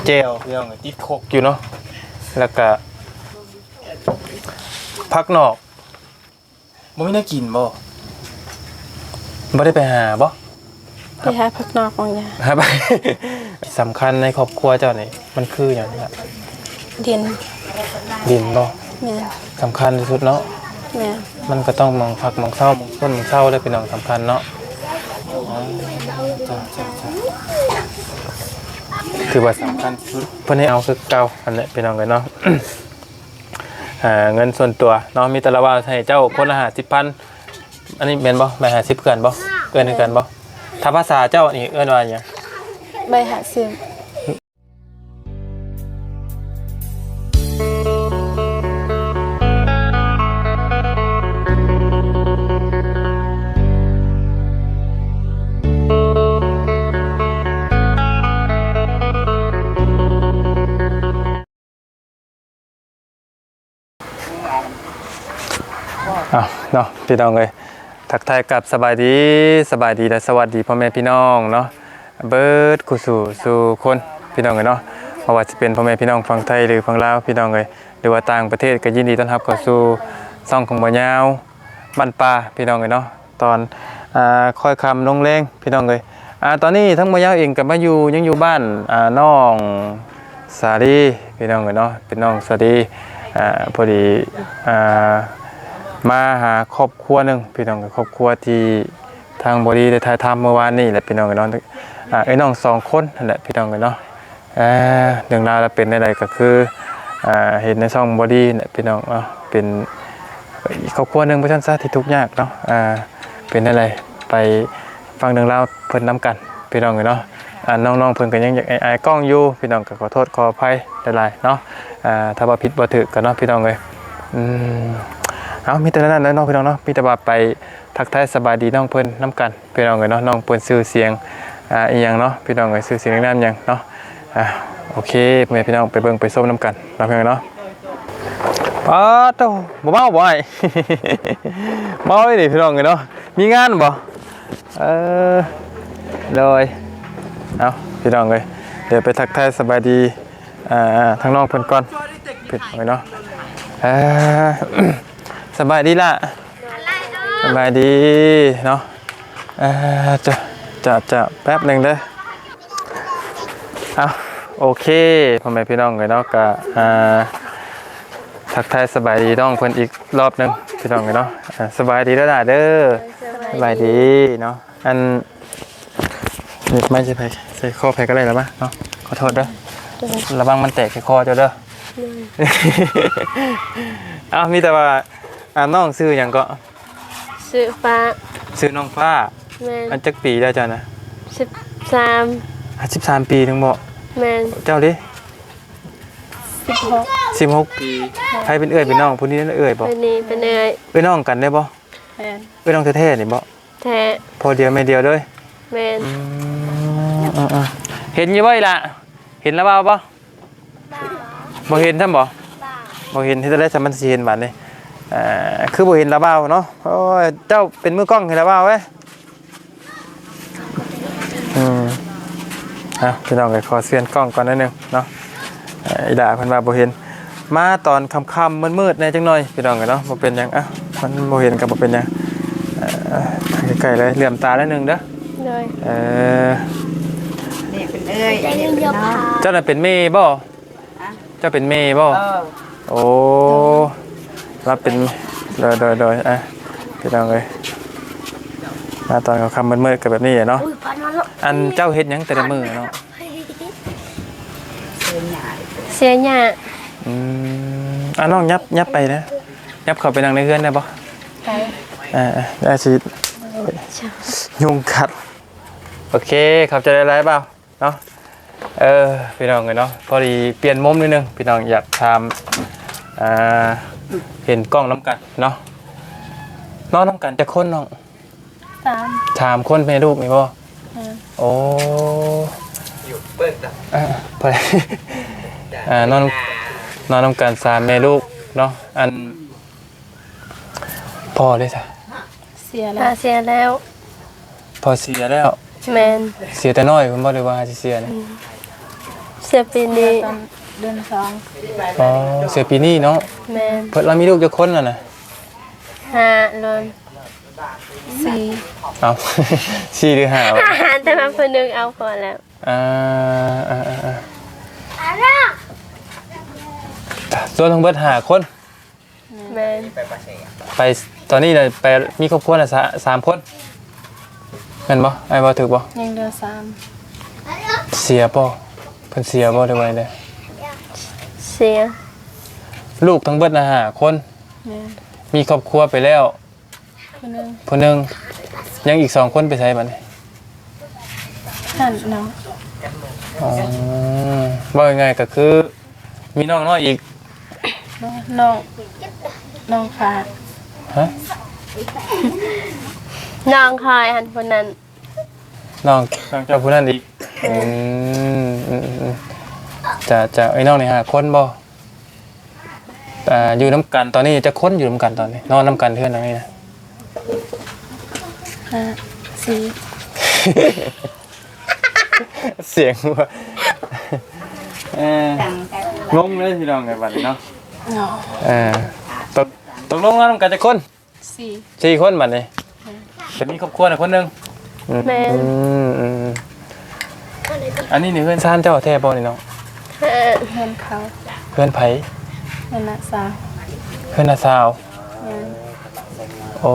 ແຈ່ວ ພີ່ນ້ອງ ຕິດຄົກຢູ່ເນາະ ແລ້ວກະຜັກນອກ. ບໍ່ມີແນວກິນບໍ່? ບໍ່ໄດ້ໄປຫາບໍ່? ໄປຫາຜັກນອກບາງຢ່າງ. ຫາໄປ ສຳຄັນໃນຄອບຄົວເຈົ້ານີ້ ມັນຄືຫຍັງລະ? ດິນ. ດິນບໍ່? ແມ່ນ. ສຳຄັນທີ່ສຸດເນາະ. ແມ່ນ. ມັນກໍຕ້ອງໝ່ອງພັກໝ່ອງເຊົາ ໝ່ອງຊົນໝ່ອງເຊົາເດ້ ພີ່ນ້ອງ ສຳຄັນເນາະ. ອໍ ຈ້າໆໆ ຖືວ່າສຳຄັນທີ່ສຸດ. ເພິ່ນໃຫ້ເອົາຄືເກົ່າຫັ້ນແຫຼະ ພີ່ນ້ອງເອີຍເນາະ. ອ່າ ເງິນສ່ວນຕົວເນາະ ມີແຕ່ລະວ່າໃຫ້ເຈົ້າຄົນລະຫ້າສິບພັນ. ອັນນີ້ແມ່ນບໍ່? ໃບຫ້າສິບຄືກັນບໍ່? ເອີ້ນຄືກັນບໍ່? ຖ້າພາສາເຈົ້ານີ້ເອີ້ນວ່າຫຍັງ? ໃບຫ້າສິບ. ເອົາເນາະ ພີ່ນ້ອງເອີຍ ທັກທາຍກັບສະບາຍດີ ສະບາຍດີ ແລະ ສະຫວັດດີພໍ່ແມ່ພີ່ນ້ອງເນາະ ເບິດຄູ່ສູ່ສູ່ຄົນ ພີ່ນ້ອງເອີຍເນາະ. ບໍ່ວ່າຊິເປັນພໍ່ແມ່ພີ່ນ້ອງຝັ່ງໄທ ຫຼື ຝັ່ງລາວ ພີ່ນ້ອງເອີຍ ຫຼືວ່າຕ່າງປະເທດ ກໍຍິນດີຕ້ອນຮັບເຂົ້າສູ່ຊ່ອງຂອງບ່າວຍາວ ບ້ານປ່າ ພີ່ນ້ອງເອີຍເນາະ. ຕອນ ອ່າ ຄ່ອຍຄ່ຳລົງແລງ ພີ່ນ້ອງເອີຍ. ອ່າ ຕອນນີ້ທັງບ່າວຍາວເອງກໍມາຢູ່ ຍັງຢູ່ບ້ານ ອ່າ ນ້ອງສາລີ ພີ່ນ້ອງເອີຍເນາະ ເປັນນ້ອງສາລີ. ອ່າ ພໍດີ ອ່າ ມາຫາຄອບຄົວໜຶ່ງ ພີ່ນ້ອງເອີຍ ຄອບຄົວທີ່ທາງບໍດີໄດ້ຖ່າຍທຳເມື່ອວານນີ້ແຫຼະ ພີ່ນ້ອງເອີຍເນາະ. ອ່າ ເອື້ອຍນ້ອງສອງຄົນຫັ້ນແຫຼະ ພີ່ນ້ອງເອີຍເນາະ. ເອີ ເລື່ອງລາວລະເປັນແນວໃດກໍຄື ອ່າ ເຫັນໃນຊ່ອງບໍດີແຫຼະ ພີ່ນ້ອງເນາະ ເປັນອີກຄອບຄົວໜຶ່ງວ່າຊັ້ນຊະ ທີ່ທຸກຍາກເນາະ. ອ່າ ເປັນແນວໃດ ໄປຟັງເລື່ອງລາວເພິ່ນນຳກັນ ພີ່ນ້ອງເອີຍເນາະ. ອ່າ ນ້ອງໆເພິ່ນກໍຍັງຢາກອາຍໆກ້ອງຢູ່ ພີ່ນ້ອງກໍຂໍໂທດຂໍອະໄພຫຼາຍໆເນາະ. ອ່າ ຖ້າວ່າຜິດບໍ່ຖືກກໍເນາະ ພີ່ນ້ອງເອີຍ. ອືມ ເອົາ ມີແຕ່ນັ້ນແຫຼະເນາະ ພີ່ນ້ອງເນາະ ມີແຕ່ວ່າໄປທັກທາຍສະບາຍດີນ້ອງເພິ່ນນຳກັນ ພີ່ນ້ອງເອີຍເນາະ. ນ້ອງເພິ່ນຊື່ສຽງ ອ່າ ອີ່ຫຍັງເນາະ ພີ່ນ້ອງເອີຍ ຊື່ສຽງນາມຫຍັງເນາະ. ອ່າ ໂອເຄ ພໍ່ແມ່ພີ່ນ້ອງ ໄປເບິ່ງໄປຊົມນຳກັນເນາະ ພີ່ນ້ອງເນາະ. ປາດໂທ້ ບໍ່ເມົາບໍ່ອ້າຍ? ເມົາອີ່ຫຼີ ພີ່ນ້ອງເອີຍເນາະ. ມີງານບໍ່? ເອີ ໂດຍ ເອົາ ພີ່ນ້ອງເອີຍ ດຽວໄປທັກທາຍສະບາຍດີ ອ່າ ທາງນ້ອງເພິ່ນກ່ອນ ພີ່ນ້ອງເອີຍເນາະ. ເອີ ສະບາຍດີລະ? ສະບາຍດີເນາະ. ເອີ ຈະ ຈະ ຈະ ແປັບໜຶ່ງເດີ. ເອົາ ໂອເຄ ພໍ່ແມ່ພີ່ນ້ອງເອີຍເນາະ ກະ ອ່າ ທັກທາຍສະບາຍດີນ້ອງເພິ່ນອີກລອບໜຶ່ງ ພີ່ນ້ອງເອີຍເນາະ. ອ່າ ສະບາຍດີເດີຫຼາເດີ. ສະບາຍດີເນາະ. ອັນ ນີ້ໄມ້ໃສ່ໃຜ ໃສ່ຄໍໃຜກໍໄດ້ລະວະເນາະ. ຂໍໂທດເດີ. ລະວັງມັນແຕກໃສ່ຄໍເຈົ້າເດີ. ເອົາ ມີແຕ່ວ່າ ອ່າ ນ້ອງຊື່ຫຍັງເກາະ? ຊື່ຟ້າ. ຊື່ນ້ອງຟ້າ. ແມ່ນ. ອັນຈັກປີແລ້ວເຈົ້ານະ? ສິບສາມ. ອ່າ ສິບສາມປີໜຶ່ງບໍ? ແມ່ນ. ເຈົ້າເດ? ສິບຫົກ. ສິບຫົກປີ. ໃຜເປັນເອື້ອຍເປັນນ້ອງ? ຜູ້ນີ້ເອື້ອຍບໍ? ຜູ້ນີ້ເປັນເອື້ອຍ. ເອື້ອຍນ້ອງກັນໄດ້ບໍ? ແມ່ນ. ເອື້ອຍນ້ອງແທ້ໆນີ້ບໍ? ແທ້. ພໍ່ດຽວແມ່ດຽວເລີຍ? ແມ່ນ. ອືມ ເອີໆ ເຫັນຢູ່ບໍ່ອີ່ຫຼະ? ເຫັນລາວເວົ້າບໍ່? ບໍ່ເຫັນຊ້ຳບໍ່? ບໍ່ເຫັນ. ເຮັດຈັ່ງໃດຊະມັນຊິເຫັນບາດນີ້? ເອີ ຄືບໍ່ເຫັນລາວເວົ້າເນາະ. ໂອ້ຍ ເຈົ້າເປັນມືກ້ອງໃຫ້ລາວເວົ້າເວີຍ. ອືມ ອ່ະ ພີ່ນ້ອງເອີຍ ຂໍເຊຍນກ້ອງກ່ອນໜ້ອຍໜຶ່ງເນາະ. ເອີ ອີ່ຫຼ້າເພິ່ນວ່າບໍ່ເຫັນ ມາຕອນຄ່ຳໆມືດໆແດ່ຈັກໜ້ອຍ ພີ່ນ້ອງເອີຍເນາະ. ບໍ່ເປັນຫຍັງ ອ່ະ ມັນບໍ່ເຫັນກໍບໍ່ເປັນຫຍັງ. ເອີ ໃກ້ໆເລີຍ ເຫຼື້ອມຕາໜ້ອຍໜຶ່ງເດີ. ໂດຍ. ເອີ ນີ້ເປັນເອື້ອຍ ອັນນີ້ເປັນນ້ອງ. ເຈົ້ານັ້ນເປັນແມ່ບໍ່? ຮະ? ເຈົ້າເປັນແມ່ບໍ່? ເອີ. ໂອ້ ລາວເປັນ ໂດຍໆໆ ອ່ະ ພີ່ນ້ອງເອີຍ ມາຕອນຄ່ຳໆມືດໆກໍແບບນີ້ແຫຼະເນາະ. ອັນເຈົ້າເຮັດຫຍັງແຕ່ລະມື້ເນາະ? ເຊຍຫຍ້າ. ອືມ ອ່ະ ນ້ອງຫຍັບ ຫຍັບໄປນະ ຫຍັບເຂົ້າໄປນັ່ງໃນເຮືອນໄດ້ບໍ່? ໄປ. ອ່າ ອ່າ ໄດ້ຊິ ໂດຍ ຍຸງກັດ. ໂອເຄ ຂອບໃຈຫຼາຍໆ ບ່າວ. ເນາະ ເອີ ພີ່ນ້ອງເອີຍເນາະ ພໍດີປ່ຽນມຸມໜ້ອຍໜຶ່ງ ພີ່ນ້ອງຢາກຖາມ ອ່າ ເຫັນກ້ອງນຳກັນເນາະ. ນອນນຳກັນຈັກຄົນນ້ອງ? ສາມ. ສາມຄົນແມ່ລູກນີ້ບໍ່? ແມ່ນ. ໂອ້ ຢູ່ເບິ່ງນະ ອ່າ ໄປ ອ່າ ນອນ ນອນນຳກັນສາມແມ່ລູກເນາະ. ອັນ ພໍ່ເດ້ຊະ? ເສຍແລ້ວ. ເສຍແລ້ວ. ພໍ່ເສຍແລ້ວ? ແມ່ນ. ເສຍແຕ່ນ້ອຍພຸ້ນບໍ່ ຫຼືວ່າຊິເສຍນີ້? ອືມ. ເສຍປີນີ້ ຕອນເດືອນສອງ. ອໍ ເສຍປີນີ້ເນາະ. ແມ່ນ. ເພິ່ນ ລາວມີລູກຈັກຄົນລະນະ? ຫ້າ ລວມ ສີ່. ເອົ້າ ສີ່ຫຼືຫ້າວະ? ແຕ່ວ່າຜູ້ໜຶ່ງເອົາພໍແລ້ວ. ອ່າ ອ່າ ອ່າ ອ່າ ລວມທັງເບິດຫ້າຄົນ. ແມ່ນ. ໄປຕອນນີ້ລະ ໄປມີຄອບຄົວລະສາມຄົນ ແມ່ນບໍ່? ອ້າຍເວົ້າຖືກບໍ່? ຍັງເຫຼືອສາມ. ເສຍບໍ່? ເພິ່ນເສຍບໍ່ ຫຼືວ່າໃດ? ເສຍ. ລູກທັງເບິດນະຫ້າຄົນ. ແມ່ນ. ມີຄອບຄົວໄປແລ້ວ ຜູ້ໜຶ່ງ ຜູ້ໜຶ່ງ. ຍັງອີກສອງຄົນໄປໃສບັດນີ້? ຫັ້ນເນາະ. ອໍ ເວົ້າງ່າຍໆ ກໍຄືມີນ້ອງນ້ອຍອີກ. ນ້ອງ ນ້ອງຂ້າ. ຮະ? ນ້ອງຂ້ອຍຫັ້ນ ຜູ້ນັ້ນ. ນ້ອງ ນ້ອງເຈົ້າຜູ້ນັ້ນອີກ. ແມ່ນ. ອືມ ອືມ ອືມ ອືມ. ຈະ ຈະ ໄອ້ນ້ອງນີ້ຫ້າຄົນບໍ່? ອ່າ ຢູ່ນຳກັນຕອນນີ້ຈັກຄົນ? ຢູ່ນຳກັນຕອນນີ້ ນອນນຳກັນເຮືອນຫຼັງນີ້ນະ? ຫ້າ ສີ່. ສຽງວ່າ ເອີ ງົງເລີຍພີ່ນ້ອງເອີຍ ບັດນີ້ເນາະ. ເນາະ. ເອີ ຕົກ ຕົກລົງນອນນຳກັນຈັກຄົນ? ສີ່ ສີ່ຄົນບັດນີ້. ແມ່ນ. ຈະມີຄອບຄົວນະຄົນໜຶ່ງ. ອືມ ແມ່ນ. ອືມ ອືມ ອັນນີ້ນີ້ເຮືອນຊານເຈົ້າແທ້ບໍ່ນີ້ນ້ອງ? ເຮືອນ ເຮືອນເຂົາ. ເຮືອນໃຜ? ເຮືອນນ້າສາວ. ເຮືອນນ້າສາວ. ແມ່ນ. ໂອ້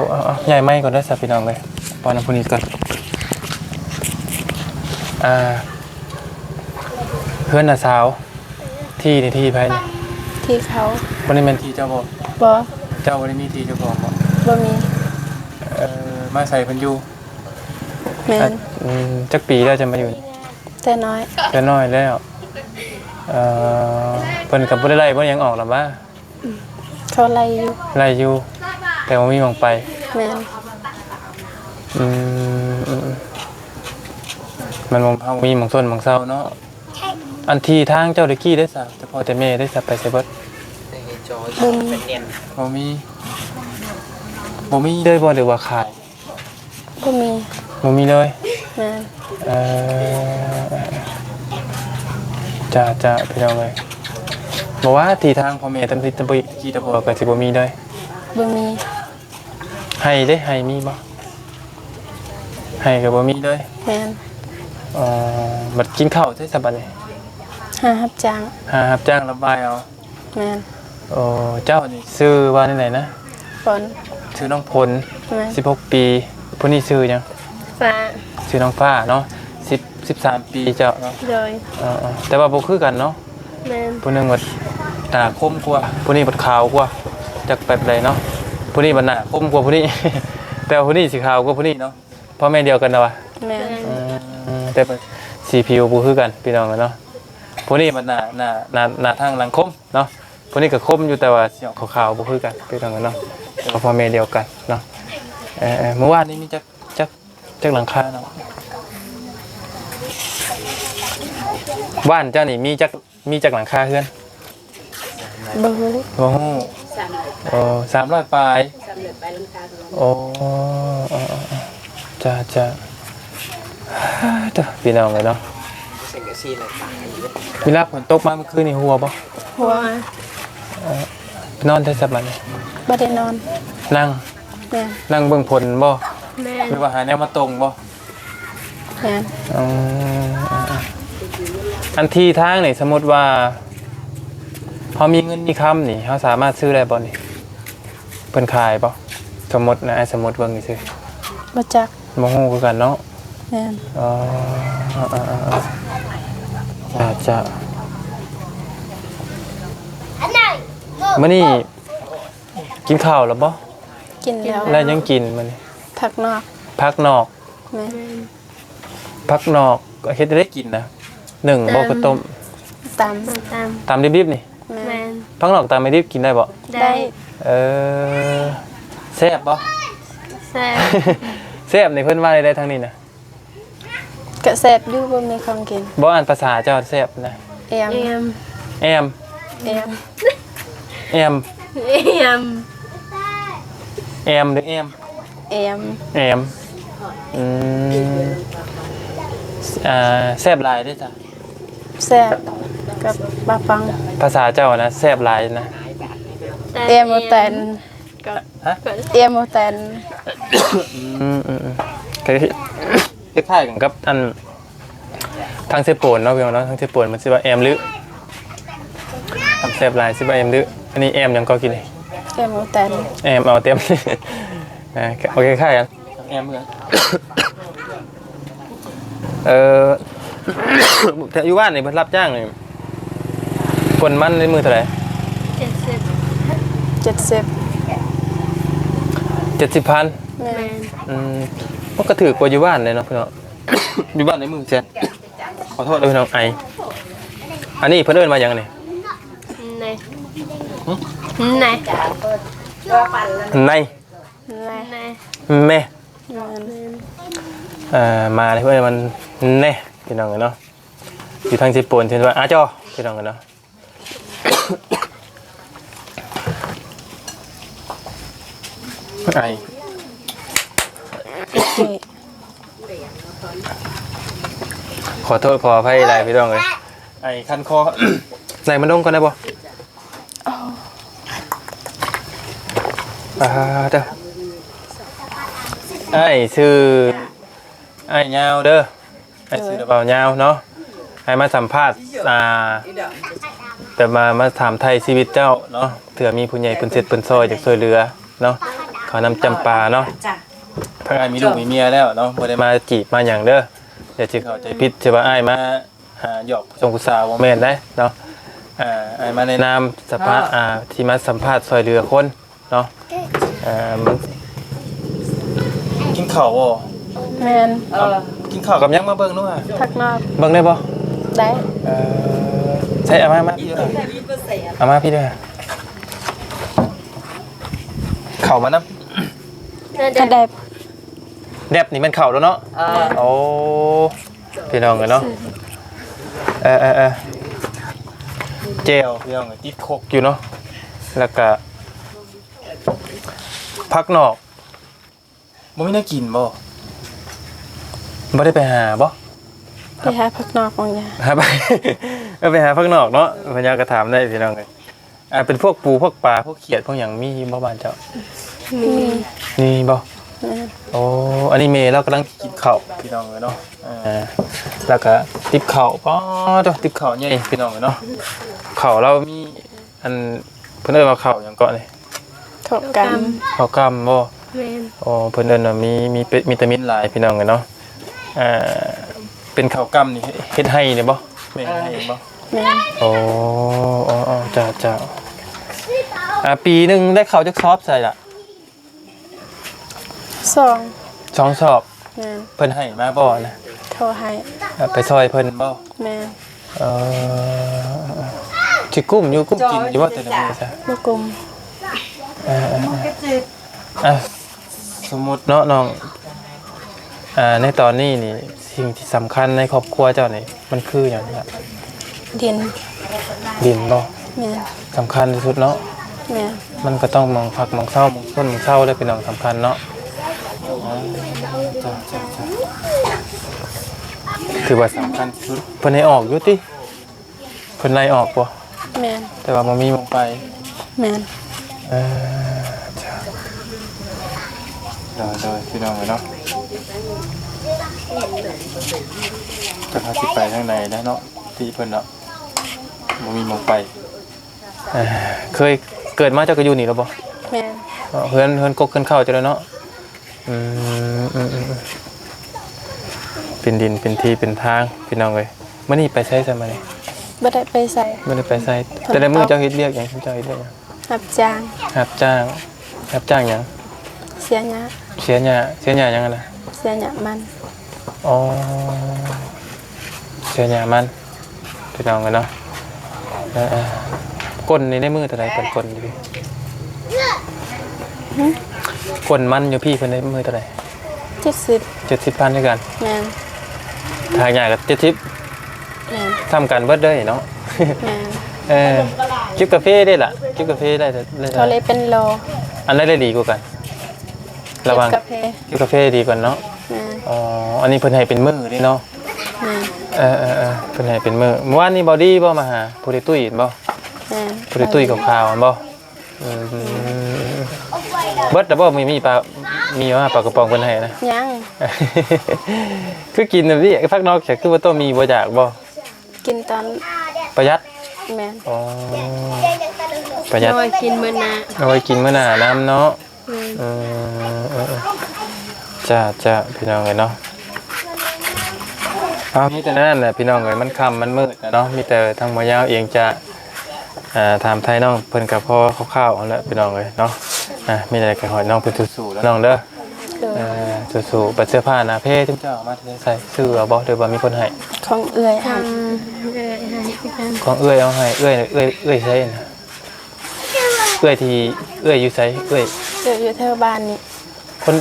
ເອົາ ເອົາ ຍ້າຍໄມກ່ອນເດີຊະພີ່ນ້ອງເອີຍ ປ້ອນຜູ້ນີ້ກ່ອນ. ອ່າ ເຮືອນນ້າສາວ. ທີ່ນີ້ທີ່ໃຜນີ້? ທີ່ເຂົາ. ບໍ່ໄດ້ແມ່ນທີ່ເຈົ້າບໍ່? ບໍ່. ເຈົ້າບໍ່ໄດ້ມີທີ່ເຈົ້າຂອງບໍ່? ບໍ່ມີ. ເອີ ມາໃສ່ເພິ່ນຢູ່. ແມ່ນ. ອືມ ຈັກປີແລ້ວຈະມາຢູ່? ແຕ່ນ້ອຍ. ແຕ່ນ້ອຍແລ້ວ. ເອີ ເພິ່ນກໍບໍ່ໄດ້ໄລ່ບໍ່ຫຍັງອອກລະຫວາ? ເຂົາໄລ່ຢູ່. ໄລ່ຢູ່ ແຕ່ບໍ່ມີໝ່ອງໄປ. ແມ່ນ. ອືມ ອືມ ມັນບໍ່ ເຮົາມີໝ່ອງຊົນໝ່ອງເຊົາເນາະ. ອັນທີ່ທາງເຈົ້າແຕ່ກີ້ເດ້ຊະ ແຕ່ພໍ່ແຕ່ແມ່ເດ້ຊະ ໄປໃສເບິດ? ບໍ່ມີ. ບໍ່ມີ ບໍ່ມີເລີຍບໍ່ ຫຼືວ່າຂາຍ? ບໍ່ມີ. ບໍ່ມີເລີຍ. ແມ່ນ. ເອີ ຈ້າໆ ພີ່ນ້ອງເອີຍ ບໍ່ວ່າທີ່ທາງພໍ່ແມ່ຕຳ ຕຳ ຕະກີ້ຕະບົວກໍຊິບໍ່ມີເລີຍ. ບໍ່ມີ. ໄຮ່ເດ້ ໄຮ່ມີບໍ່? ໄຮ່ກໍບໍ່ມີເລີຍ. ແມ່ນ. ອໍ ບັດກິນເຂົ້າໃສສະບັດນີ້? ຫາຮັບຈ້າງ. ຫາຮັບຈ້າງລຳບາຍເອົາ. ແມ່ນ. ໂອ້ ເຈົ້ານີ້ຊື່ວ່າແນວໃດນະ? ຝົນ. ຊື່ນ້ອງຝົນ. ແມ່ນ. ສິບຫົກປີ. ຜູ້ນີ້ຊື່ຫຍັງ? ຟ້າ. ຊື່ນ້ອງຟ້າເນາະ. ສິບ ສິບສາມປີເຈົ້າເນາະ. ໂດຍ. ເອີໆ ແຕ່ວ່າບໍ່ຄືກັນເນາະ. ແມ່ນ. ຜູ້ໜຶ່ງບັດໜ້າຄົມກວ່າ ຜູ້ນີ້ບັດຂາວກວ່າ ຈັກແບບໃດເນາະ. ຜູ້ນີ້ບັດໜ້າຄົມກວ່າຜູ້ນີ້ ແຕ່ວ່າຜູ້ນີ້ຊິຂາວກວ່າຜູ້ນີ້ເນາະ. ພໍ່ແມ່ດຽວກັນນະວະ? ແມ່ນ. ອືມ ແຕ່ວ່າສີຜິວບໍ່ຄືກັນພີ່ນ້ອງເອີຍເນາະ. ຜູ້ນີ້ບັດໜ້າ ໜ້າ ໜ້າ ໜ້າທາງຫຼັງຄົມເນາະ. ຜູ້ນີ້ກໍຄົມຢູ່ ແຕ່ວ່າສີອອກຂາວໆ ບໍ່ຄືກັນພີ່ນ້ອງເອີຍເນາະ. ແຕ່ວ່າພໍ່ແມ່ດຽວກັນເນາະ. ເອີໆ ມື້ວານນີ້ມີຈັກ ຈັກ ຈັກຫຼັງຄາເນາະ? ບ້ານເຈົ້ານີ້ມີຈັກ ມີຈັກຫຼັງຄາເຮືອນ? ບໍ່ຮູ້. ບໍ່ຮູ້. ໂອ້ ສາມຮ້ອຍປາຍ. ໂອ້ ຈ້າໆ ເດີ ພີ່ນ້ອງເອີຍເນາະ. ເວລາຝົນຕົກມາເມື່ອຄືນນີ້ ຮົ່ວບໍ່? ຮົ່ວ. ເອີ ນອນແທ້ສະບັດນີ້? ບໍ່ໄດ້ນອນ. ນັ່ງ? ແມ່ນ. ນັ່ງເບິ່ງຝົນບໍ່? ແມ່ນ. ຫຼືວ່າຫາແນວມາຕົງບໍ່? ແມ່ນ. ອືມ ອັນທີ່ທາງນີ້ ສົມມຸດວ່າເຮົາມີເງິນມີຄຳນີ້ ເຮົາສາມາດຊື້ໄດ້ບໍ່ນີ້? ເພິ່ນຂາຍບໍ່? ສົມມຸດນະ ສົມມຸດເບິ່ງຊື່. ບໍ່ຈັກ. ບໍ່ຮູ້ຄືກັນເນາະ. ແມ່ນ. ອໍ ອາ ອາ ອາ ອາ ຈະ ມື້ນີ້ກິນເຂົ້າແລ້ວບໍ່? ກິນແລ້ວ. ແລ້ວຫຍັງກິນມື້ນີ້? ຜັກນອກ. ຜັກນອກ. ແມ່ນ. ຜັກນອກເຮັດແນວໃດກິນນະ? ໜຶ້ງບໍ່ ຄືຕົ້ມ? ຕຳ. ຕຳດິບໆນີ້? ແມ່ນ. ຜັກນອກຕຳດິບກິນໄດ້ບໍ່? ໄດ້. ເອີ ແຊບບໍ່? ແຊບ. ແຊບນີ້ເພິ່ນວ່າໄດ້ທາງນີ້ນະ? ກະແຊບຢູ່ ບໍ່ມີຂອງກິນ. ບໍ່ ອັນພາສາເຈົ້າແຊບນະ? ແອມ. ແອມ. ແອມ. ແອມ. ແອມ. ແອມ ແອມ ຫຼື ແອມ? ແອມ. ແອມ. ອືມ ອ່າ ແຊບຫຼາຍເດ້ຊະ. ແຊບກັບປາປັງ. ພາສາເຈົ້ານະແຊບຫຼາຍນະ. ແອມບໍ່ແຕນ. ກໍ ຮະ? ແອມບໍ່ແຕນ. ອືມ ອືມ ອືມ ຄ້າຍໆກັນກັບອັນ ທາງເຊໂປນເນາະ ພີ່ນ້ອງເນາະ. ທາງເຊໂປນມັນຊິວ່າແອມລື ຄຳແຊບຫຼາຍຊິວ່າແອມລື. ອັນນີ້ແອມຫຍັງກໍກິນນີ້? ແອມເອົາແຕນ. ແອມເອົາແຕນ. ອ່າ ໂອເຄ ຄ້າຍກັນ. ແອມເໝືອນ ເອີ ແຖວຢູ່ບ້ານນີ້ເພິ່ນຮັບຈ້າງນີ້ ກົນມັນໃນມື້ເທົ່າໃດ? ເຈັດສິບ. ເຈັດສິບ. ເຈັດສິບພັນ? ແມ່ນ. ອືມ ມັນກໍຖືກກວ່າຢູ່ບ້ານເດ້ເນາະ ພີ່ນ້ອງ. ຢູ່ບ້ານໃນມື້ແສນ ຂໍໂທດເດີພີ່ນ້ອງ ໄອ. ອັນນີ້ເພິ່ນເອີ້ນວ່າຫຍັງນີ້? ໄນ. ຫຶ? ໄນ. ໄນ. ໄນ. ແມ່. ແມ່ນ. ເອີ ມາເລີຍ ເພິ່ນວ່າແນ ພີ່ນ້ອງເອີຍເນາະ. ຢູ່ທາງເຊໂປນເພິ່ນວ່າອາຈໍ ພີ່ນ້ອງເອີຍເນາະ. ໄອ. ຂໍໂທດຂໍອະໄພຫຼາຍ ພີ່ນ້ອງເອີຍ ໄອຄັນຄໍ. ໃສ່ມາດົງກ່ອນໄດ້ບໍ່? ອ່າ ເດີ ອ້າຍຊື່ ອ້າຍຍາວເດີ ອ້າຍຊື່ ໂດຍ ບ່າວຍາວເນາະ. ອ້າຍມາສຳພາດ ອ່າ ແບບວ່າມາຖາມໄຖ່ຊີວິດເຈົ້າເນາະ ເທື່ອມີຜູ້ໃຫຍ່ເພິ່ນເສັດເພິ່ນຊ່ອຍ ຢາກຊ່ວຍເຫຼືອເນາະ ເຂົ້ານຳຈຳປາເນາະ. ທາງອ້າຍມີລູກມີເມຍແລ້ວເນາະ ບໍ່ໄດ້ມາຈີບມາຫຍັງເດີ ຢ່າຊິເຂົ້າໃຈຜິດ ຊິວ່າອ້າຍມາ ອ່າ ຢອກຜູ້ຊົງຜູ້ສາວ ບໍ່ແມ່ນໄດ໋ເນາະ. ອ່າ ອ້າຍມາໃນນາມສະພາ ອ່າ ທີ່ມາສຳພາດຊ່ອຍເຫຼືອຄົນເນາະ. ເອີ ມັນ ກິນເຂົ້າບໍ່? ແມ່ນ. ເອີ ກິນເຂົ້າກັບຫຍັງ? ມາເບິ່ງດູຫາ ຜັກນອກ. ເບິ່ງໄດ້ບໍ່? ໄດ້. ເອີ ໃຊ້ ເອົາມາ ມາ ເອົາມາພີ້ເດີ ເຂົ້າມານຳ. ກະແດັບ. ແດັບນີ້ແມ່ນເຂົ້າແລ້ວເນາະ. ເອີ ໂອ້ ພີ່ນ້ອງເອີຍເນາະ. ເອີໆໆ ແຈ່ວ ພີ່ນ້ອງເອີຍ ຕິດຄົກຢູ່ເນາະ ແລ້ວກະຜັກນອກ. ບໍ່ມີແນວກິນບໍ່? ບໍ່ໄດ້ໄປຫາບໍ່? ໄປຫາຜັກນອກບາງຢ່າງ. ຫາໄປ ເອີ ໄປຫາຜັກນອກເນາະ. ພະຍາກະຖາມໄດ້ ພີ່ນ້ອງເອີຍ. ອ່າ ເປັນພວກປູພວກປາ ພວກຂຽດພວກຫຍັງ ມີຢູ່ບໍ່ບ້ານເຈົ້າ? ມີ. ມີບໍ່? ແມ່ນ. ໂອ້ ອັນນີ້ແມ່ລາວກຳລັງກິນເຂົ້າ ພີ່ນ້ອງເອີຍເນາະ. ເອີ ແລ້ວກະຕິບເຂົ້າ ປາໂທ້ ຕິບເຂົ້າໃຫຍ່ ພີ່ນ້ອງເອີຍເນາະ. ເຂົ້າລາວມີ ອັນ ເພິ່ນເອີ້ນວ່າເຂົ້າຫຍັງເກາະນີ້? ເຂົ້າກຳ. ເຂົ້າກຳບໍ່? ແມ່ນ. ໂອ້ ເພິ່ນເອີ້ນວ່າມີ ມີເປ- ມີວິຕາມິນຫຼາຍ ພີ່ນ້ອງເອີຍເນາະ. ເອີ ເປັນເຂົ້າກຳນີ້ເຮັດໄຮ່ນີ້ບໍ່? ແມ່ນໄຮ່ບໍ່? ແມ່ນ. ໂອ້ ເຈົ້າ ເຈົ້າ. ອ່າ ປີໜຶ່ງໄດ້ເຂົ້າຈັກຊອບໃສ່ລະ? ສອງ. ສອງຊອບ. ແມ່ນ. ເພິ່ນໃຫ້ມາບໍ່ນະ? ເຂົາໃຫ້. ເອົາໄປຊ່ອຍເພິ່ນບໍ່? ແມ່ນ. ເອີ ຊິກຸ້ມຢູ່ ກຸ້ມກິນຢູ່ບໍ່ແຕ່ລະມື້ຊະ? ບໍ່ກຸ້ມ. ເອີ ເອີ ເອີ ອ່ະ ສົມມຸດເນາະນ້ອງ ອ່າ ໃນຕອນນີ້ນີ້ ສິ່ງທີ່ສຳຄັນໃນຄອບຄົວເຈົ້ານີ້ ມັນຄືຫຍັງລະ? ດິນ. ດິນບໍ່? ແມ່ນ. ສຳຄັນທີ່ສຸດເນາະ. ແມ່ນ. ມັນກໍຕ້ອງໝ່ອງພັກໝ່ອງເຊົາ ໝ່ອງຊົນໝ່ອງເຊົາເດ້ ເປັນເລື່ອງສຳຄັນເນາະ. ຖືວ່າສຳຄັນທີ່ສຸດ. ເພິ່ນໃຫ້ອອກຢູ່ຕິ? ເພິ່ນໄລ່ອອກບໍ່? ແມ່ນ. ແຕ່ວ່າບໍ່ມີໝ່ອງໄປ? ແມ່ນ. ເອີ ໂດຍໆ ພີ່ນ້ອງເອີຍເນາະ. ຈັກເຮົາຊິໄປທາງໃດແລ້ວເນາະ ທີ່ເພິ່ນເນາະ ບໍ່ມີໝ່ອງໄປ. ເອີ ເຄີຍເກີດມາເຈົ້າກໍຢູ່ນີ້ແລ້ວບໍ່? ແມ່ນ. ເອີ ເຮືອນ ເຮືອນກົກເຮືອນເຄົ້າເຈົ້າແລ້ວເນາະ. ອືມ ອືມ ອືມ ເປັນດິນເປັນທີ່ເປັນທາງ ພີ່ນ້ອງເອີຍ. ມື້ນີ້ໄປໃສຊະມື້ນີ້? ບໍ່ໄດ້ໄປໃສ. ບໍ່ໄດ້ໄປໃສ. ແຕ່ລະມື້ເຈົ້າເຮັດວຽກຫຍັງ? ເຈົ້າເຮັດວຽກຫຍັງ? ຮັບຈ້າງ. ຮັບຈ້າງ. ຮັບຈ້າງຫຍັງ? ເສຍຫຍ້າ. ເສຍຫຍ້າ ເສຍຫຍ້າຫຍັງຫັ້ນນະ? ເສຍຫຍ້າມັນ. ອໍ ເສຍຫຍ້າມັນ ພີ່ນ້ອງເອີຍເນາະ. ເອີໆ ກົນນີ້ໄດ້ມື້ເທົ່າໃດ? ເພິ່ນກົນຢູ່ພີ້ ຫຶ? ກົນມັນຢູ່ພີ້ເພິ່ນໄດ້ມື້ເທົ່າໃດ? ເຈັດສິບ. ເຈັດສິບພັນຄືກັນ. ແມ່ນ. ຫາກຫຍ້າກໍເຈັດສິບ. ແມ່ນ. ສ່ຳກັນເບິດເລີຍເນາະ. ແມ່ນ. ເອີ ເກັບກາເຟເດ້ລະ? ເກັບກາເຟໄດ້ ໄດ້ ເທົ່າໃດເປັນໂລ? ອັນໃດໄດ້ດີກວ່າກັນ? ລະຫວ່າງ ເກັບກາເຟ. ເກັບກາເຟດີກວ່າເນາະ. ແມ່ນ. ອໍ ອັນນີ້ເພິ່ນໃຫ້ເປັນມື້ເດ້ເນາະ. ແມ່ນ. ເອີ ເອີໆໆ ເພິ່ນໃຫ້ເປັນມື້. ມື້ວານນີ້ເບົາດີບໍ່ມາຫາ ຜູ້ທີ່ຕຸ້ຍເຫັນບໍ່? ແມ່ນ. ຜູ້ທີ່ຕຸ້ຍຂາວໆຫັ້ນບໍ່? ອືມ ເບິດແລ້ວບໍ່? ມີ ມີປາ ມີວ່າປາກະປ໋ອງເພິ່ນໃຫ້ນະ? ຍັງ. ຄືກິນແບບນີ້ ພັກນອກ ຄືວ່າຕ້ອງມີ ບໍ່ຢາກບໍ່? ກິນຕອນປະຢັດ. ແມ່ນ. ອໍ ປະຢັດ ເອົາໄວ້ກິນມື້ໜ້າ ເອົາໄວ້ກິນມື້ໜ້ານຳເນາະ. ແມ່ນ. ເອີ ເອີ ເອີ ຈ້າ ຈ້າ ພີ່ນ້ອງເອີຍເນາະ. ເອົາ ມີແຕ່ນັ້ນແຫຼະພີ່ນ້ອງເອີຍ ມັນຄ່ຳມັນມືດແລ້ວເນາະ. ມີແຕ່ທາງໝໍຍາວເອງຈະ ອ່າ ຖາມໄຖ່ນ້ອງເພິ່ນກໍພໍຄ່າວໆຫັ້ນແຫຼະພີ່ນ້ອງເອີຍເນາະ. ອ່າ ມີແຕ່ໃດກໍຂໍໃຫ້ນ້ອງເພິ່ນສູ້ໆເນາະນ້ອງເດີ. ໂດຍ. ເອີ ສູ້ໆ. ບັດເສື້ອຜ້າໜ້າເພ ເຈົ້າເອົາມາແຕ່ໃສ? ຊື້ເອົາບໍ່ ຫຼືວ່າມີຄົນໃຫ້? ຂອງເອື້ອຍໃຫ້. ຂອງເອື້ອຍໃຫ້ຄືກັນ. ຂອງເອື້ອຍເອົາໃຫ້. ເອື້ອຍ ເອື້ອຍ ເອື້ອຍໃສນະ? ເອື້ອຍທີ່ ເອື້ອຍຢູ່ໃສ? ເອື້ອຍ ເອື້ອຍຢູ່ແຖວບ້ານນີ້. ຄົນ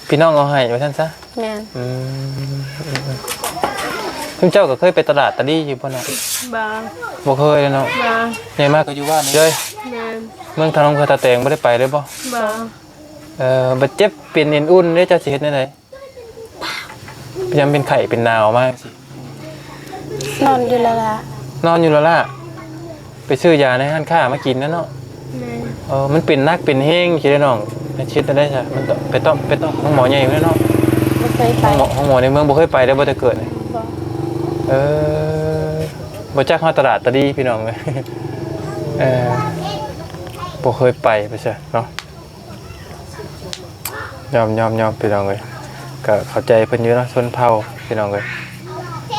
ພີ່ນ້ອງເອົາໃຫ້ວ່າຊັ້ນຊະ. ແມ່ນ. ອືມ ເຈົ້າກໍເຄີຍໄປຕະຫຼາດຕາລີຢູ່ບໍ່ນະ? ບໍ່. ບໍ່ເຄີຍເນາະ. ບໍ່. ໃຫຍ່ມາກໍຢູ່ບ້ານນີ້ເລີຍ. ແມ່ນ. ເມືອງທາງນອງເຂືອຕາແຕງບໍ່ໄດ້ໄປເລີຍບໍ່? ບໍ່. ເອີ ບາດເຈັບເປັນເອັນອຸ່ນເດ້ ເຈົ້າຊິເຮັດແນວໃດ? ຍາມເປັນໄຂ້ເປັນໜາວມາຈັ່ງຊີ້ ນອນຢູ່ລະລະ ນອນຢູ່ລະລະ. ໄປຊື້ຢາໃນຮ້ານຄ້າມາກິນນະເນາະ. ແມ່ນ. ເອີ ມັນເປັນໜັກເປັນແຮງຊີ້ເດ້ນ້ອງ ເຮັດແນວໃດຊະ? ມັນຕ້ອງ ໄປຕ້ອງ ໄປຕ້ອງໂຮງໝໍໃຫຍ່ພຸ້ນເນາະ. ບໍ່ເຄີຍໄປ. ໂຮງໝໍ ໂຮງໝໍໃນເມືອງບໍ່ເຄີຍໄປເດ້ ບໍ່ແຕ່ເກີດ. ບໍ່. ເອີ ບໍ່ຈັກຮອດຕະຫຼາດຕາລີພີ່ນ້ອງເອີຍ. ເອີ ບໍ່ເຄີຍໄປວ່າຊະເນາະ. ຍອມ ຍອມ ຍອມ ພີ່ນ້ອງເອີຍ ກໍເຂົ້າໃຈເພິ່ນຢູ່ເນາະ ຊົນເຜົ່າ ພີ່ນ້ອງເອີຍ.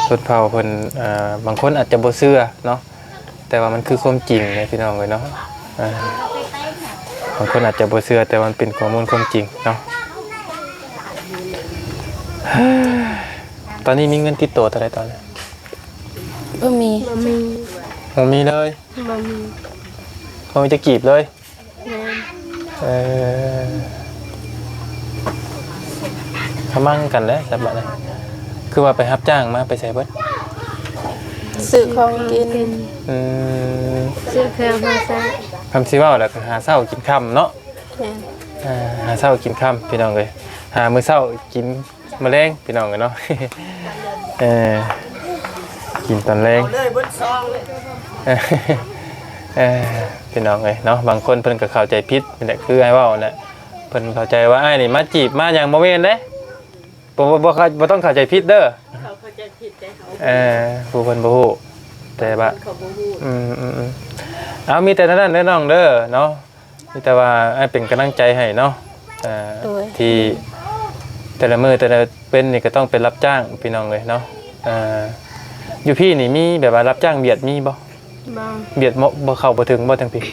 ຊົນເຜົ່າເພິ່ນ ເອີ ບາງຄົນອາດຈະບໍ່ເຊື່ອເນາະ ແຕ່ວ່າມັນຄືຄວາມຈິງເດ້ ພີ່ນ້ອງເອີຍເນາະ. ເອີ ບາງຄົນອາດຈະບໍ່ເຊື່ອ ແຕ່ວ່າມັນເປັນຂໍ້ມູນຄວາມຈິງເນາະ. ຕອນນີ້ມີເງິນຕິດໂຕເທົ່າໃດຕອນນີ້? ບໍ່ມີ. ບໍ່ມີ. ບໍ່ມີເລີຍ? ບໍ່ມີ. ບໍ່ມີຈັກກີບເລີຍ? ແມ່ນ. ເອີ ຂະມັງກັນແຫຼະ ແບບນີ້. ຄືວ່າໄປຮັບຈ້າງມາ ໄປໃສເບິດ? ຊື້ຂອງກິນ. ອືມ ຊື້ເຄື່ອງຫາໃຊ້. ຄຳຊິເວົ້າແລ້ວກໍຫາເຊົ້າກິນຄ່ຳເນາະ. ແມ່ນ. ເອີ ຫາເຊົ້າກິນຄ່ຳ ພີ່ນ້ອງເອີຍ. ຫາມື້ເຊົ້າກິນ ມື້ແລງ ພີ່ນ້ອງເອີຍເນາະ. ເອີ ກິນຕອນແລງ ເອີ ພີ່ນ້ອງເອີຍເນາະ. ບາງຄົນເພິ່ນກໍເຂົ້າໃຈຜິດນີ້ແຫຼະ ຄືອ້າຍເວົ້ານັ້ນແຫຼະ. ເພິ່ນເຂົ້າໃຈວ່າອ້າຍນີ້ມາຈີບມາຫຍັງ ບໍ່ແມ່ນເດ້. ບໍ່ ບໍ່ ບໍ່ ບໍ່ຕ້ອງເຂົ້າໃຈຜິດເດີ. ເຂົາເຂົ້າໃຈຜິດໃຈເຮົາ. ເອີ ຜູ້ເພິ່ນບໍ່ຮູ້ ແຕ່ວ່າ ເຂົາບໍ່ຮູ້. ອືມໆໆ ເອົາ ມີແຕ່ນັ້ນເດີນ້ອງເດີເນາະ. ມີແຕ່ວ່າອ້າຍເປັນກຳລັງໃຈໃຫ້ເນາະ. ເອີ ໂດຍ. ທີ່ແຕ່ລະມື້ແຕ່ລະເປັນນີ້ກໍຕ້ອງໄປຮັບຈ້າງ ພີ່ນ້ອງເອີຍເນາະ. ເອີ ຢູ່ພີ້ນີ້ມີແບບວ່າຮັບຈ້າງບຽດມີບໍ່? ບໍ່. ບຽດບໍ່ ບໍ່ເຂົ້າບໍ່ເຖິງບໍ່ທາງພີ້?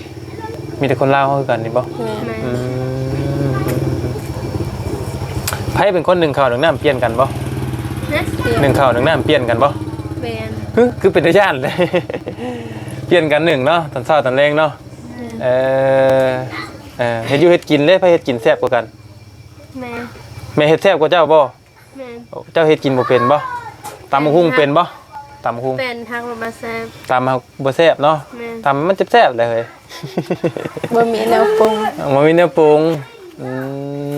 ມີແຕ່ຄົນລາວເຮົາຄືກັນນີ້ບໍ່? ແມ່ນ. ແມ່ນ. ອືມ ໃຜເປັນຄົນໜຶ້ງເຂົ້າໜຶ້ງນ້ຳ ປ່ຽນກັນບໍ່? ຮະ? ໜຶ້ງເຂົ້າໜຶ້ງນ້ຳປ່ຽນກັນບໍ່? ແມ່ນ. ຄື ຄືເປັນຕາຢ້ານເລີຍ. ປ່ຽນກັນໜຶ້ງເນາະ ຕອນເຊົ້າຕອນແລງເນາະ. ແມ່ນ. ເອີ ເອີ ເຮັດຢູ່ເຮັດກິນເດ້ ໃຜເຮັດກິນແຊບກວ່າກັນ? ແມ່. ແມ່ເຮັດແຊບກວ່າເຈົ້າບໍ່? ແມ່ນ. ເຈົ້າເຮັດກິນບໍ່ເປັນບໍ່? ຕຳບັກຫຸ່ງເປັນບໍ່? ຕຳບັກຫຸ່ງເປັນ ຫາກວ່າບໍ່ແຊບ. ຕຳຫາກບໍ່ແຊບເນາະ. ແມ່ນ. ຕຳມັນແຊບໆແຫຼະເຮີ້ຍ. ບໍ່ມີແນວປຸງ ບໍ່ມີແນວປຸງ. ອື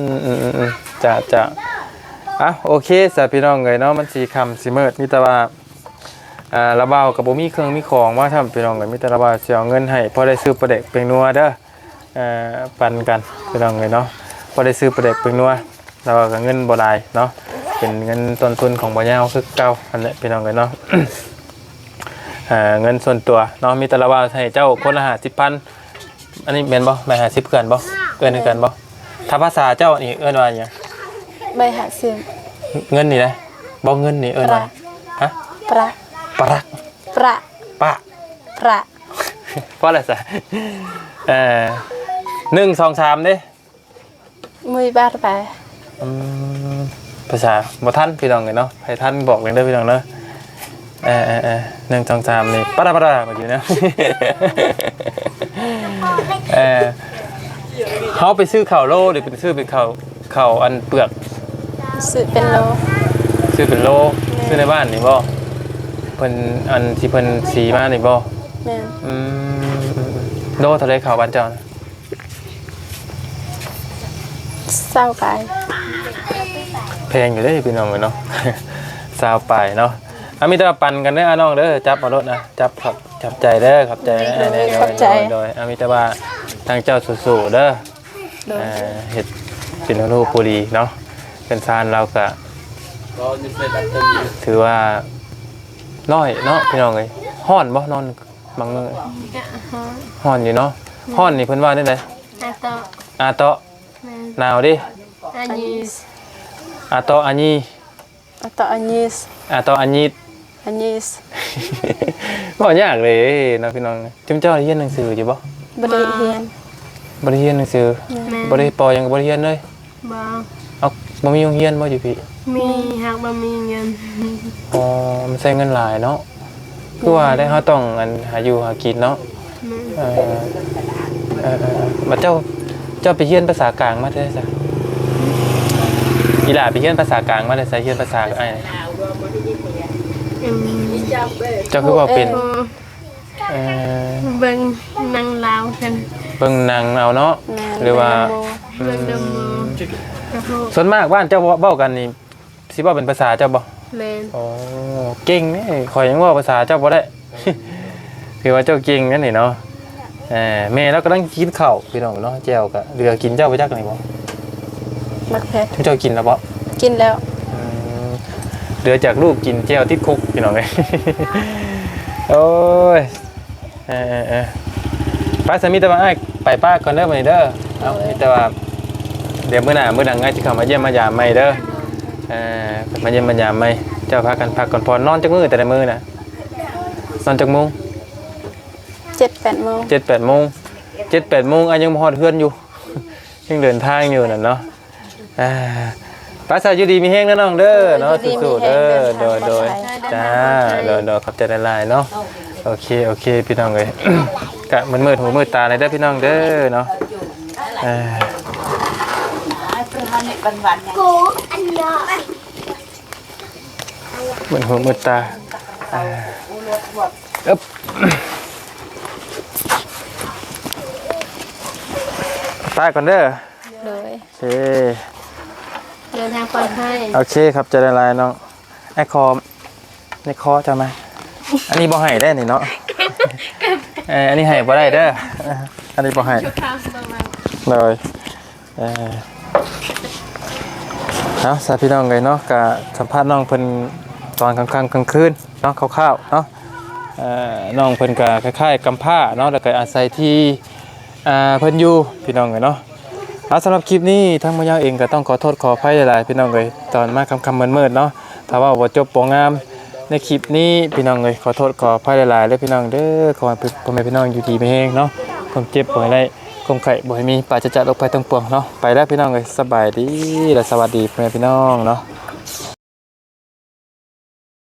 ມ ອືມໆໆ ຈ້າໆ. ອ່ະ ໂອເຄຊະ ພີ່ນ້ອງເອີຍເນາະ. ມັນຊິຄ່ຳຊິມືດ ມີແຕ່ວ່າ ອ່າ ລາວບ່າວກໍບໍ່ມີເຄື່ອງມີຂອງມາຊ້ຳ ພີ່ນ້ອງເອີຍ. ມີແຕ່ລາວບ່າວຊິເອົາເງິນໃຫ້ ພໍໄດ້ຊື້ປາແດກແປ້ງນົວເດີ. ເອີ ປັນກັນ ພີ່ນ້ອງເອີຍເນາະ. ພໍໄດ້ຊື້ປາແດກແປ້ງນົວ ແລ້ວກໍເງິນບໍ່ຫຼາຍເນາະ ເປັນເງິນຕົ້ນທຶນຂອງບ່າວຍາວຄືເກົ່າຫັ້ນແຫຼະ ພີ່ນ້ອງເອີຍເນາະ. ເອີ ເງິນສ່ວນຕົວເນາະ ມີແຕ່ລາວວ່າໃຫ້ເຈົ້າຄົນລະຫ້າສິບພັນ. ອັນນີ້ແມ່ນບໍ່? ໃບຫ້າສິບຄືກັນບໍ່? ເອີ້ນຄືກັນບໍ່? ຖ້າພາສາເຈົ້ານີ້ເອີ້ນວ່າຫຍັງ? ໃບຫ້າສິບ. ເງິນນີ້ນະ? ບໍ່ ເງິນນີ້ເອີ້ນວ່າ ປະ ຮະ? ປະ ປະ ປະ ປະ ປະ ພໍແລ້ວຊະ. ເອີ ໜຶ່ງ ສອງ ສາມ ເດ້. ມື້ບາດໄປ. ອືມ ພາສາບໍ່ທັນ ພີ່ນ້ອງເອີຍເນາະ. ໃຜທັນບອກແດ່ເດີ ພີ່ນ້ອງເດີ. ເອີໆໆ ໜຶ່ງ ສອງ ສາມ ນີ້ ປະດາ ປະດາ ເມື່ອກີ້ນະ. ເອີ ເຮົາໄປຊື້ເຂົ້າໂລ ຫຼືໄປຊື້ເປັນເຂົ້າ ເຂົ້າອັນເປືອກ? ຊື້ເປັນໂລ. ຊື້ເປັນໂລ. ແມ່ນ. ຊື້ໃນບ້ານນີ້ບໍ່? ເພິ່ນ ອັນທີ່ເພິ່ນສີມານີ້ບໍ່? ແມ່ນ. ອືມ ໂລເທົ່າໃດເຂົ້າບ້ານເຈົ້ານະ? ຊາວປາຍ. ແພງຢູ່ເດ້ ພີ່ນ້ອງເອີຍເນາະ ຊາວປາຍເນາະ. ອາ ມີແຕ່ວ່າປັນກັນເດີ ອາ ນ້ອງເດີ ຈັບເອົາໂລດນະ ຈັບ ຂອບ ຂອບໃຈເດີ ຂອບໃຈ ໂດຍ ໂດຍ ໂດຍ ໂດຍ ໂດຍ ໂດຍ ອາ ມີແຕ່ວ່າທາງເຈົ້າສູ້ໆເດີ ໂດຍ ເອີ ເຮັດເປັນຮູບບໍ່ດີເນາະ ເປັນຊານລາວກະ ຖືວ່າຮ້ອຍເນາະ ພີ່ນ້ອງເອີຍ. ຮ້ອນບໍ່ ນອນບາງມື້? ຮ້ອນ ຮ້ອນຢູ່ເນາະ. ແມ່ນ ຮ້ອນນີ້ເພິ່ນວ່າແນວໃດ? ອາເຕາະ ອາເຕາະ. ແມ່ນ ໜາວເດ? ອາຍິດ ອາເຕາະ ອາຍິດ. ອາເຕາະ ອາຍິດ ອາເຕາະ ອາຍິດ ອາຍິດ. ເວົ້າຍາກເດ້ເນາະ ພີ່ນ້ອງ. ຈຸມເຈົ້າໄດ້ຮຽນໜັງສືຢູ່ບໍ່? ບໍ່ໄດ້ຮຽນ ບໍ່ໄດ້ຮຽນໜັງສື. ແມ່ນ ບໍ່ໄດ້ ປໍ ຫຍັງກໍບໍ່ໄດ້ຮຽນເລີຍ? ບໍ່ ເອົ້າ ບໍ່ມີໂຮງຮຽນບໍ່ຢູ່ພີ້? ມີ ຫາກບໍ່ມີເງິນ. ອໍ ມັນໃຊ້ເງິນຫຼາຍເນາະ. ຄືວ່າໄດ້ ເຮົາຕ້ອງ ອັນ ຫາຢູ່ຫາກິນເນາະ. ແມ່ນ ເອີ ເອີ ເອີ ເອີ ບັດເຈົ້າ ເຈົ້າໄປຮຽນພາສາກາງມາແຕ່ໃສ? ອີ່ຫຼ້າໄປຮຽນພາສາກາງມາແຕ່ໃສ? ຮຽນພາສາອ້າຍ ອືມ ເຈົ້າຄືເວົ້າເປັນ? ເອີ ເອີ ເບິ່ງໜັງລາວກັນ ເບິ່ງໜັງເອົາເນາະ. ແມ່ນ ຫຼືວ່າ ເບິ່ງນຳໝໍ ອືມ ເບິ່ງນຳໝໍ ສ່ວນມາກບ້ານເຈົ້າເວົ້າ ເວົ້າກັນນີ້ ຊິເວົ້າເປັນພາສາເຈົ້າບໍ່? ແມ່ນ ໂອ້ ເກັ່ງເດ້ ຂ້ອຍຍັງເວົ້າພາສາເຈົ້າບໍ່ໄດ້. ຖືວ່າເຈົ້າເກັ່ງແລ້ວນີ້ເນາະ. ເອີ ແມ່ລາວກຳລັງກິນເຂົ້າ ພີ່ນ້ອງເນາະ. ແຈ່ວກະເຫຼືອກິນ ເຈົ້າບໍ່ຈັກນີ້ບໍ່? ໝາກເຜັດ ເຈົ້າກິນແລ້ວບໍ່? ກິນແລ້ວ ອືມ ເຫຼືອຈາກລູກກິນແຈ່ວຕິດຄຸກ ພີ່ນ້ອງເອີຍ. ໂອ້ຍ ເອີໆໆ ໄປ ສາມີ ແຕ່ວ່າອ້າຍໄປປະກ່ອນເດີມື້ນີ້ເດີ. ເອົາ ໂດຍ ມີແຕ່ວ່າ ດຽວມື້ໜ້າມື້ດັງອ້າຍຊິເຂົ້າມາຢ້ຽມມາຢາມໃໝ່ເດີ. ເອີ ມາຢ້ຽມມາຢາມໃໝ່. ເຈົ້າພາກັນພັກກັນຜ່ອນ. ນອນຈັກມື້ແຕ່ລະມື້ນະ? ນອນຈັກໂມງ? ເຈັດແປດໂມງ ເຈັດແປດໂມງ. ເຈັດແປດໂມງ ອ້າຍຍັງບໍ່ຮອດເຮືອນຢູ່ ຍັງເດີນທາງຢູ່ນັ້ນເນາະ. ອ່າ ໄປຊະ ຢູ່ດີມີແຮງເດີນ້ອງເດີເນາະ. ເອີ ຢູ່ດີມີແຮງ ສູ້ໆເດີ ເດີນທາງປອດໄພ ໂດຍໆ ຈ້າ ເດີນທາງປອດໄພ ໂດຍໆ ຂອບໃຈຫຼາຍໆເນາະ. ໂອເຄ ໂອເຄ ພີ່ນ້ອງເອີຍ ກະມືດໆຫູມືດຕາແດ່ເດີພີ່ນ້ອງເດີເນາະ. ເອີ ມືດຫູມືດຕາ ເອີ ອຶບ ໄປກ່ອນເດີ. ໂດຍ ໂອເຄ ເດີນທາງປອດໄພ. ໂອເຄ ຂອບໃຈຫຼາຍໆນ້ອງ. ໄອ້ຂໍ ໃນຄໍເຈົ້າມາ ອັນນີ້ບໍ່ໃຫ້ໄດ້ນີ້ເນາະ. ເອີ ອັນນີ້ໃຫ້ບໍ່ໄດ້ເດີ ອັນນີ້ບໍ່ໃຫ້. ໂດຍ ເອີ ເອົາຊະ ພີ່ນ້ອງເອີຍເນາະ ກະສຳພາດນ້ອງເພິ່ນຕອນກາງຄ່ຳກາງຄືນເນາະ ຄ່າວໆເນາະ. ເອີ ນ້ອງເພິ່ນກະຄ້າຍໆກຳພ້າເນາະ ແລ້ວກະອາໄສທີ່ ອ່າ ເພິ່ນຢູ່ ພີ່ນ້ອງເອີຍເນາະ. ເອົາ ສຳລັບຄລິບນີ້ ທາງໝໍຍາວເອງກໍຕ້ອງຂໍໂທດຂໍອະໄພຫຼາຍໆ ພີ່ນ້ອງເອີຍ ຕອນມາຄ່ຳໆມືດໆເນາະ ຖ້າເວົ້າບໍ່ຈົບບໍ່ງາມໃນຄລິບນີ້ ພີ່ນ້ອງເອີຍ ຂໍໂທດຂໍອະໄພຫຼາຍໆເດີ ພີ່ນ້ອງເດີ. ຂໍໃຫ້ພໍ່ແມ່ພີ່ນ້ອງຢູ່ດີມີແຮງເນາະ ຄວາມເຈັບບໍ່ໃຫ້ໄດ້ ຄວາມໄຂ້ບໍ່ໃຫ້ມີ ປາສະຈາກໂລກໄພທັງປວງເນາະ. ໄປແລ້ວ ພີ່ນ້ອງເອີຍ ສະບາຍດີ ແລະ ສະຫວັດດີ ພໍ່ແມ່ພີ່ນ້ອງເນາະ.